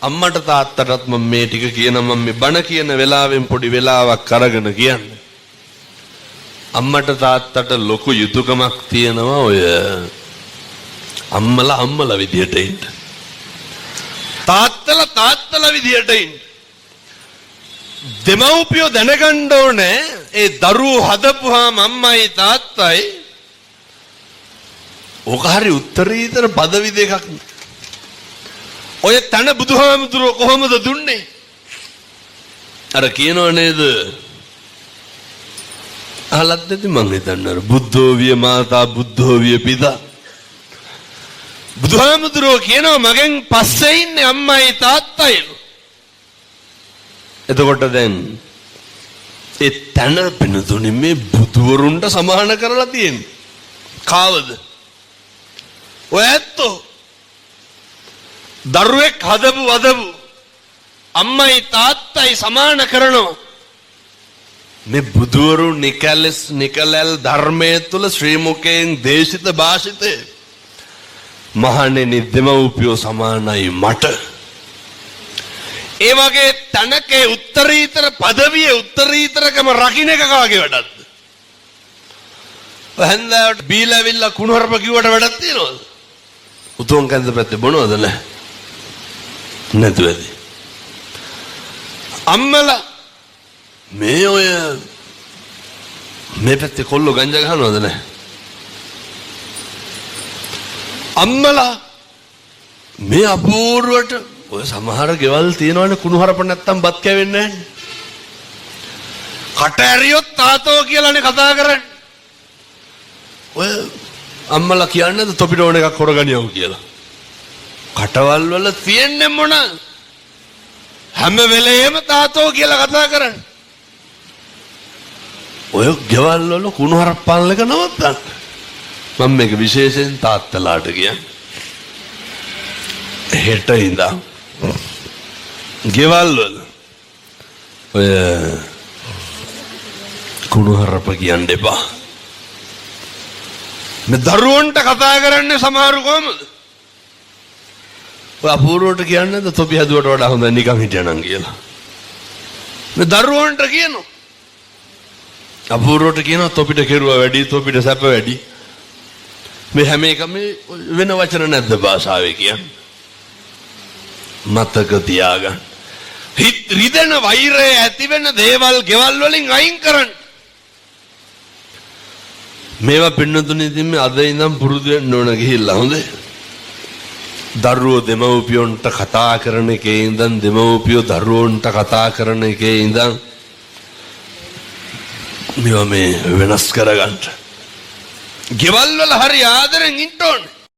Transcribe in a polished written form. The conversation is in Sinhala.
අම්මට තාත්තටත් මම මේ ටික කියන, මම මේ බණ කියන වෙලාවෙන් පොඩි වෙලාවක් අරගෙන කියන්න. අම්මට තාත්තට ලොකු යුතුයකමක් තියෙනවා. ඔය අම්මලා අම්මලා විදියට ඉන්න. තාත්තලා තාත්තලා විදියට ඉන්න. දෙමව්පියෝ දැනගන්න ඕනේ ඒ දරුවෝ හදපුවාම අම්මයි තාත්තයි ඕක හරි උත්තරීතර පදවි දෙකක්. ඔය තන බුදුහාමුදුරුවෝ කොහොමද දුන්නේ? අර කියනව නේද? අහලත් නැති මං හිතන්නේ අර බුද්ධෝ විය මාතා බුද්ධෝ විය පිතා. බුදුහාමුදුරුවෝ කියනවා මගෙන් පස්සේ ඉන්නේ අම්මයි තාත්තයි. එතකොට දැන් ඒ තන පිනතුනි මේ බුදුවරුන්ට සමාන කරලා තියෙන්නේ. කාවද? ඔය ඇත්තෝ දරුවෙක් හදපු වදපු අම්මයි තාත්තයි සමාන කරනවා. මේ බුදුවරු නිකලස් නිකලල් ධර්මයේ තුල ශ්‍රී මුඛයෙන් දේශිත භාෂිතය, මහණෙනි, දෙමව්පියෝ සමානයි මට. ඒ වගේ තැනක උත්තරීතර පදවියේ උත්තරීතරකම රකින්න එක කාගේ වැඩක්ද? ඔය හැන්දෑවට බීලා ඇවිල්ලා කුණුහරුප කිව්වට වැඩක් තියනවද? උතුම් කන්ද පැත්තේ බොනවද නැහැ? නැතුව ඇති. අම්මලා මේ ඔය මේ පැත්තේ කොල්ලෝ ගංජා ගහනවද නැහැ? අම්මලා මේ අපූර්වට ඔය සමහර ගෙවල් තියෙනවනේ කුණුහරුප නැත්තම් බත් කැවෙන්නේ නැහැනේ. කට ඇරියොත් තාතෝ කියලානේ කතා කරන්නේ. ඔය අම්මලා කියන්නේ තොපිට ඕන එකක් හොරගනියව කියලා. කටවල් වල තියෙන්නේ මොන හැම වෙලේම තාතෝ කියලා කතා කරන්නේ. ඔය ගෙවල් වල කුණුහරුප පාලන එක නවත්තන්න. මම මේක විශේෂයෙන් තාත්තලාට කියන්නේ. හෙට ඉඳන් ගෙවල් වල ඔය කුණුහරුප කියන්න එපා. මේ දරුවන්ට කතා කරන්නේ සමහරු කොහමද? ඔය අපූර්වට කියන්නේ තොපි හැදුවට වඩා හොඳයි නිකන් හිටියනම් කියලා. මේ දරුවන්ට කියනවා. අපූර්වට කියනවා තොපිට කෙරුවා වැඩි, තොපිට සැප වැඩි. මේ හැම එකම වෙන වචන නැද්ද භාෂාවේ කියන්නේ? මතක තියාගන්න. හිත රිදෙන වෛරය ඇති වෙන දේවල් ගෙවල් වලින් අයින් කරන්න. මේවා පින්නතුනේ ඉතින් මේ අද ඉඳන් පුරුදු වෙන්න ඕන ගිහිල්ලා හොඳේ. දරුවෝ දෙමව්පියොන්ට කතා කරන එකේ ඉඳන්, දෙමව්පියෝ දරුවොන්ට කතා කරන එකේ ඉඳන් මේවා මේ වෙනස් කරගන්න. ගෙවල් වල හරි ආදරෙන් ඉන්න ඕනේ.